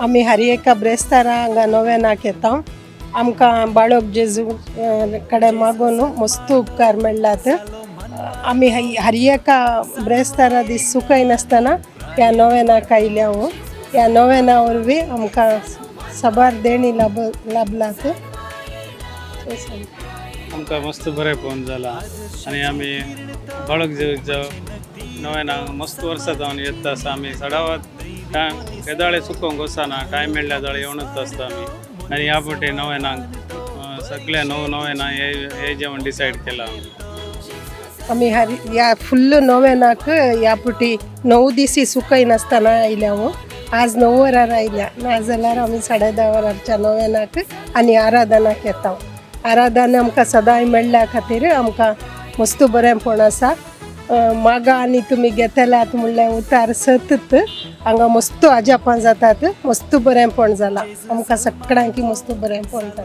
आमी हर एका ब्रेस्तारा हांगा नोवेनाक येता. आमकां बाळक जेजू कडेन मागून मस्त उपकार मेळ्ळात. आमी हर एका ब्रेस्तारा दीस चुकयनासतना ह्या नोवेनाक आयल्या. ह्या नोवेना वरवीं आमकां साबार देणी लाबलात. आमकां मस्त बरें जालां आनी आमी बाळक जेजूच्या नोवेनाक मस्त वर्सां जावन येता आसा. आमी सडावत टायम केदाळे चुकोवंक वचना, टायम मेळ्ळ्या जाल्यार येवनूच आसता आमी. आनी ह्या फावटी नोवेनाक सगळे नव नोवेना हे जेवण डिसायड केलां आमी. आमी हर ह्या फुल्ल नोवेनाक ह्या फावटी 9 दीस चुकयनासतना आयल्या. आज 9 वरार आयल्या, नाजाल्यार आमी 10:30 वरांच्या नोवेनाक आनी आराधनाक येता. आराधना आमकां सदांय मेळ्ळ्या खातीर आमकां मस्त बरेंपण आसा. मागा आनी तुमी घेतल्यात म्हणलें उतार सतत हांगा मस्त अजापां जातात. मस्त बरेंपण जालां आमकां सगळ्यांकी, मस्त बरेंपण जाता.